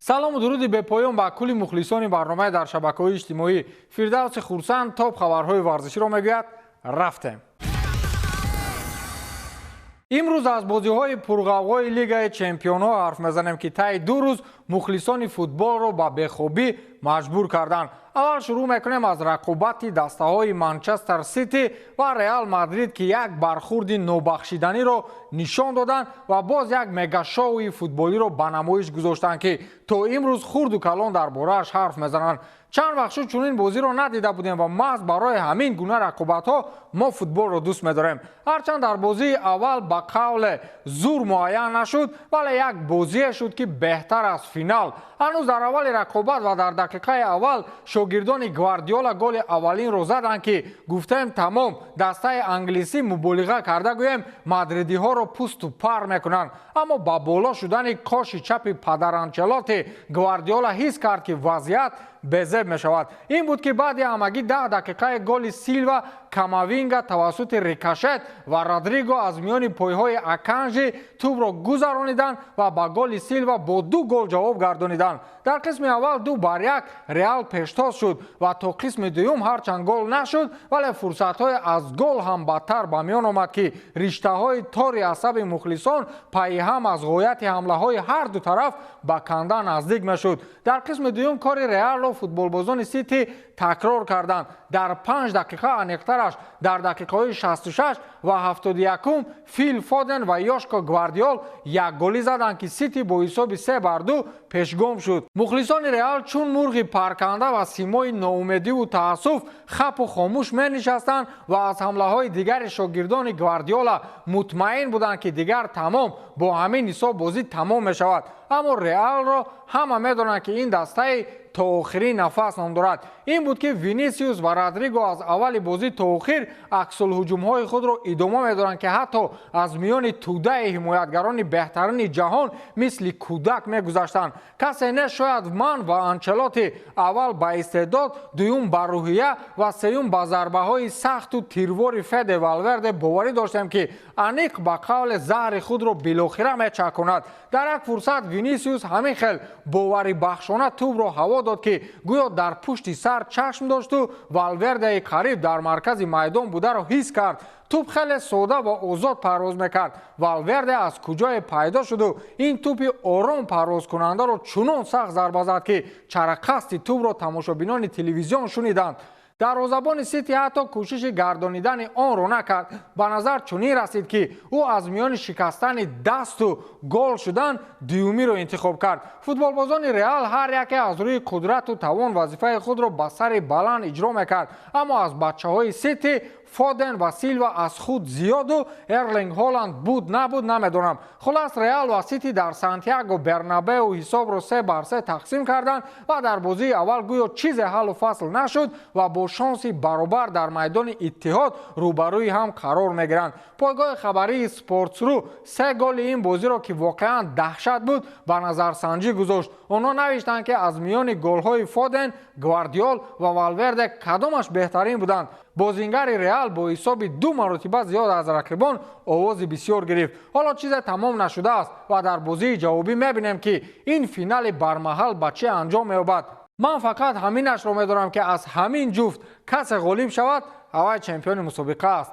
Салому дуруди бепоён ба кулли мухлисони барномаи дар шабакаҳои иҷтимоӣ. Фирдавси Хурсанд топ хабарҳои варзиширо мегӯяд. Рафтем. Имрӯз аз бозиҳои пурғавғои Лигаи чемпионҳо ҳарф мезанем, ки таи 2 рӯз мухлисони футболро ба бехобӣ маҷбур карданд. Аввал шурӯъ мекунем аз рақобати дастаҳои Манчестер Сити ва Реал Мадрид, ки як бархурди нобахшиданиро нишон доданд ва боз як мегашоуи футболиро ба намоиш гузоштанд, ки то имрӯз хурду калон дар борааш ҳарф мезананд. Чанд вақт шуд, чунин бозиро надида будем ва маҳз барои ҳамин гуна рақобатҳо мо футболро дӯст медорем. Ҳарчанд дар бозии аввал ба қавле зур муайян нашуд, вале як бозие шуд, ки беҳтар аз финал. Ҳанӯз дар аввали рақобат ва дар дақиқаи аввал шогирдони Гвардиола голи аввалинро заданд, ки гуфтем тамом, дастаи англисӣ муболиға карда гӯем мадридиҳоро пусту пар мекунанд. Аммо ба боло шудани коши чапи падар Анчелоти Гвардиола ҳис кард, ки вазъият безеб мешавад. Ин буд, ки баъди ҳамагӣ 10 дақиқаи голи Силва, Камавинга тавассути рикошет ва Родриго аз миёни пойҳои Аканжи тӯбро гузарониданд ва ба голи Силва бо 2 гол ҷавоб гардониданд. Дар қисми аввал 2-1 Реал пештоз шуд ва то қисми дуюм ҳарчанд гол нашуд, вале фурсатҳои аз гол ҳам бадтар ба миён омад, ки риштаҳои тори асаби мухлисон пайи ҳам аз ғояти ҳамлаҳои ҳар ду тараф ба канда наздик мешуд. Дар қисми дуюм кори Реалро футболбозони Сити такрор карданд. Дар 5 дақиқа, аниқтараш дар дақиқаҳои 66 ва 71, Фил Фоден ва Ёшко Гвардиол якголӣ заданд, ки Сити бо ҳисоби 3-2 пешгом шуд. Мухлисони Реал чун мурғи парканда ва симои ноумедиву таассуф хапу хомӯш менишастанд ва аз ҳамлаҳои дигари шогирдони Гвардиола мутмаин буданд, ки дигар тамом, бо ҳамин ҳисоб бозӣ тамом мешавад. Аммо Реалро ҳама медонанд, ки ин дастаи то охирин нафас ном дорад. Ин буд, ки Винисиус ва Родриго аз аввали бозӣ то охир аксулҳуҷумҳои худро идома медоранд, ки ҳатто аз миёни тӯдаи ҳимоятгарони беҳтарини ҷаҳон мисли кӯдак мегузаштанд. Касе не, шояд ман ва Анчелоти аввал ба истеъдод, дуюм ба рӯҳия ва сеюм ба зарбаҳои сахту тирвори Феде Валверде боварӣ доштем, ки аниқ ба қавле заҳри худро билохира мечаконад. Дар як фурсат Винисиус ҳамин хел боварибахшона тӯбро ҳаво дод, ки гӯё дар пушти сар чашм дошту Валвердеи қариб дар маркази майдон бударо ҳис кард. Тӯб хеле сода ва озод парвоз мекард. Валверде аз куҷое пайдо шуду ин тӯпи ором парвозкунандаро чунон сахт зарба зад, ки чарақасти тӯбро тамошобинони телевизион шуниданд. Дарвозабони Сити ҳатто кӯшиши гардонидани онро накард. Ба назар чунин расид, ки ӯ аз миёни шикастани дасту гол шудан дуюмиро интихоб кард. Футболбозони Реал ҳар яке аз рӯи қудрату тавон вазифаи худро ба сари баланд иҷро мекард, аммо аз бачаҳои Сити Фоден ва Силва аз худ зиёду Эрлинг Ҳоланд буд набуд намедонам. Хулас, Реал ва Сити дар Сантьяго Бернабеу ҳисобро 3-3 тақсим карданд ва дар бозии аввал гӯё чизе ҳаллу фасл нашуд ва бо шонси баробар дар майдони Иттиҳод рӯбарӯи ҳам қарор мегиранд. Пойгоҳи хабарии Спортсру 3 голи ин бозиро, ки воқеан даҳшат буд, ба назарсанҷӣ гузошт. Онҳо навиштанд, ки аз миёни голҳои Фоден, Гвардиол ва Валверде кадомаш беҳтарин буданд. Бозингари Реал бо ҳисоби 2 маротиба зиёд аз рақибон овози бисёр гирифт. Ҳоло чизе тамом нашудааст ва дар бозии ҷавобӣ мебинем, ки ин финали бармаҳал ба чӣ анҷом меёбад. Ман фақат ҳаминашро медонам, ки аз ҳамин ҷуфт касе ғолиб шавад, аввай чемпиони мусобиқа аст.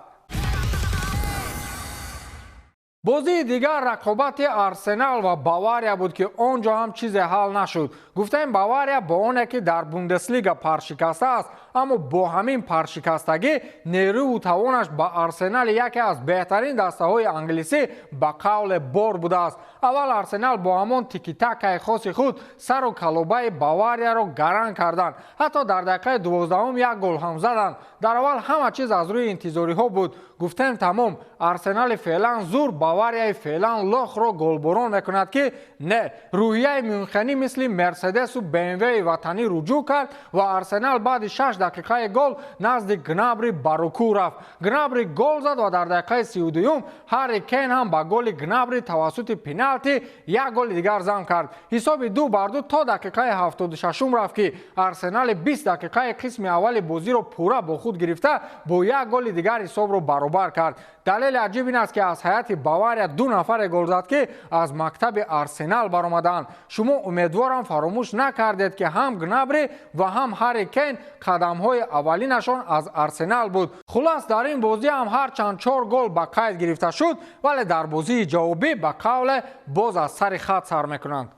Бозии дигар рақобати Арсенал ва Бавария буд, ки он ҷо ҳам чизе ҳал нашуд. Гуфтаем, Бавария бо оне ки дар Бундеслига паршикаста аст, аммо бо ҳамин паршикастагӣ нерӯву тавонаш ба Арсенали яке аз беҳтарин дастаҳои англисӣ ба қавле бор будааст. Аввал Арсенал бо ҳамон тикитакаи хоси худ сару калобаи Баварияро гаранг карданд. Ҳатто дар дақиқаи 12-ум як гол ҳам заданд. Дар аввал ҳама чиз аз рӯи интизориҳо буд. Гуфтем тамом, Арсенали феълан зур Баварияи феълан лохро голборон мекунад, ки не, рӯҳияи Мюнхенӣ мисли Мерседесу БМВи ватанӣ руҷӯъ кард ва Арсенал баъди 6 дақиқаи гол назди Гнабри ба рукӯъ рафт. Гнабри гол зад ва дар дақиқаи 32-юм Ҳарри Кейн ҳам ба голи Гнабри тавассути пеналти як голи дигар зам кард. Ҳисоби 2-2 то дақиқаи 76-ум рафт, ки Арсенали 20 дақиқаи қисми аввали бозиро пурра бо худ гирифта бо як голи дигар ҳисобро баробар кард. Далели Далели аҷиб ин аст, ки аз ҳайати Бавария 2 нафаре гол зад, ки аз мактаби Арсенал баромаданд. Шумо умедворам фаромӯш накардед, ки ҳам Гнабри ва ҳам Ҳарри Кейн қадамҳои аввалинашон аз Арсенал буд. Хулас, дар ин бозӣ ҳам ҳарчанд 4 гол ба қайд гирифта шуд, вале дар бозии ҷавобӣ ба қавле боз аз сари хат сар мекунанд.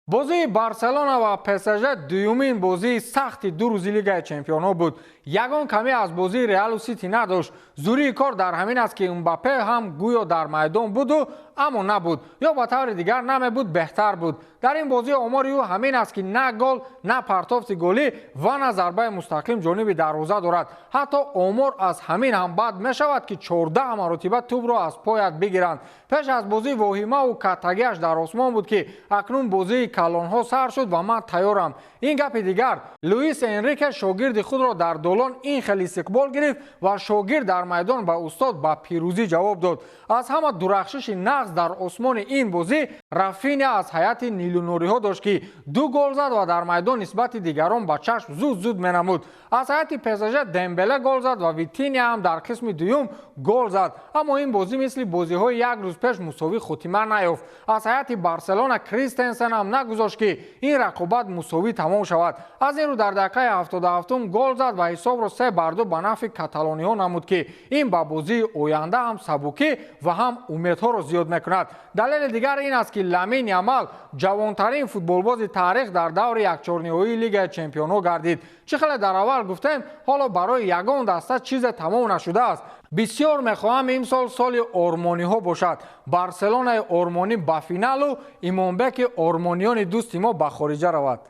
Бозии Барселона ва ПСЖ дуюмин бозии сахти 2 рӯзи Лигаи Чемпионҳо буд. Ягон камӣ аз бозии Реалу Сити надошт. Зурии кор дар ҳамин аст, ки Мбаппе ҳам гӯё дар майдон буду, аммо набуд, ё ба таври дигар намебуд, беҳтар буд. Дар ин бозӣ омори ӯ ҳамин аст, ки на гол, на партофти голӣ ва на зарбаи мустақим ҷониби дарвоза дорад. Ҳатто омор аз ҳамин ҳам бад мешавад, ки 14 маротиба тӯбро аз поят бигиранд. Пеш аз бозӣ воҳимаву каттагиаш дар осмон буд, ки акнун бозии калонҳо сар шуд ва ман тайёрам. Ин гапи дигар, Луис Энрике шогирди худро дар долон ин хел истиқбол гирифт ва шогирд дар майдон ба устод ба пирӯзӣ ҷавоб дод. Аз ҳама дурахшиши нағз дар осмони ин бозӣ Рафиня аз ҳайати нилунориҳо дошт, ки 2 гол зад ва дар майдон нисбати дигарон ба чашм зуд-зуд менамуд. Аз ҳайати ПСЖ Дембеле гол зад ва Витиня ҳам дар қисми дуюм гол зад, аммо ин бозӣ мисли бозиҳои як рӯз пеш мусовӣ хотима наёфт. Аз ҳайати Барселона Кристенсен ҳам нагузошт, ки ин рақобат мусовӣ тамом шавад. Аз ин рӯ дар дақиқаи 77 гол зад ва ҳисобро 3-2 ба нафъи каталониҳо намуд, ки ин ба бозии оянда ҳам сабукӣ ва ҳам умедҳоро зиёд мекунад. Далели дигар ин аст, ки Ламин Ямал ҷавонтарин футболбози таърих дар даври якчорниҳоии Лигаи Чемпионҳо гардид. Чӣ хеле дар аввал гуфтем, ҳоло барои ягон даста чизе тамом нашудааст. Бисёр мехоҳам имсол соли ормониҳо бошад. Барселонаи ормонӣ ба финалу Имонбеки ормониёни дӯсти мо ба хориҷа равад.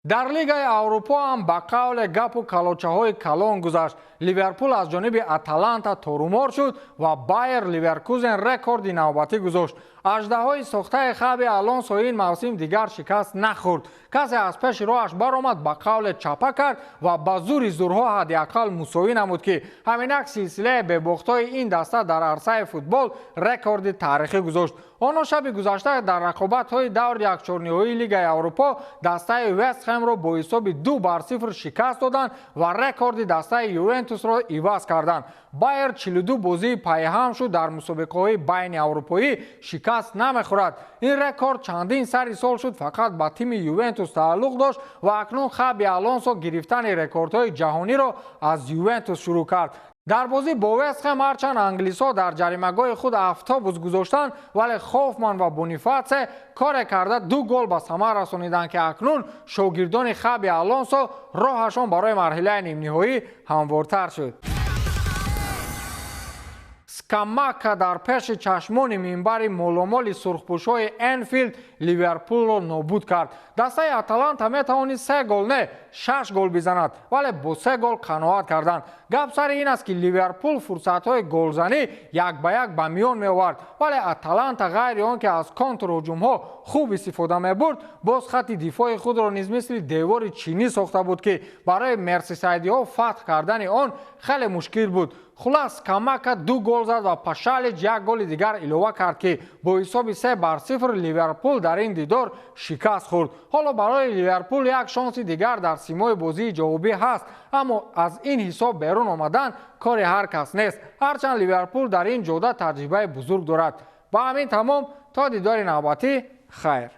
Дар Лигаи Аврупо ҳам ба қавле гапу калочаҳои калон гузашт. Ливерпул аз ҷониби Аталанта торумор шуд ва Байер Ливеркузен рекорди навбатӣ гузошт. Аждаҳои сохтаи Хаби Алонсо ин мавсим дигар шикаст нахӯрд. Касе аз пеши роҳаш баромад, ба қавле чапа кард ва ба зури зурҳо ҳадди ақал мусовӣ намуд, ки ҳаминак силсилаи бебохтҳои ин даста дар арсаи футбол рекорди таърихӣ гузошт. Онҳо шаби гузашта дар рақобатҳои даври якчорниҳоии Лигаи Аврупо дастаи Вестхемро бо ҳисоби 2-0 шикаст доданд ва рекорди дастаи Ювентусро иваз карданд. Байер 42 бозии пайҳам шуд дар мусобиқаҳои байни аврупоӣ шикаст намехӯрад. Ин рекорд чандин сари сол шуд фақат ба тими Ювентус тааллуқ дошт ва акнун Хаби Алонсо гирифтани рекордҳои ҷаҳониро аз Ювентус шурӯъ кард. Дар бозӣ бо Вестхем ҳарчанд англисҳо дар ҷаримагоҳи худ автобус гузоштанд, вале Хофман ва Бонифатсе коре карда 2 гол ба самар расониданд, ки акнун шогирдони Хаби Алонсо роҳашон барои марҳилаи нимниҳоӣ ҳамвортар шуд. Скамака дар пеши чашмони минбари моломоли сурхпӯшҳои Энфилд Ливерпулро нобуд кард. Дастаи Аталанта метавонист 3 гол не, 6 гол бизанад, вале бо 3 гол қаноат карданд. Гап сари ин аст, ки Ливерпул фурсатҳои голзанӣ як ба як ба миён меовард, вале Аталанта ғайри он ки аз контрҳуҷумҳо хуб истифода мебурд, боз хатти дифои худро низ мисли девори чинӣ сохта буд, ки барои мерсисайдиҳо фатҳ кардани он хеле мушкил буд. Хулас, Камака 2 гол зад ва Пашалич 1 голи дигар илова кард, ки бо ҳисоби 3-0 Ливерпул дар ин дидор шикаст хӯрд. Ҳоло барои Ливерпул як шонси дигар дар симои бозии ҷавобӣ ҳаст, аммо аз ин ҳисоб берун омадан кори ҳар кас нест. Ҳарчанд Ливерпул дар ин ҷода таҷрибаи бузург дорад. Ба ҳамин тамом, то дидори навбатӣ, хайр.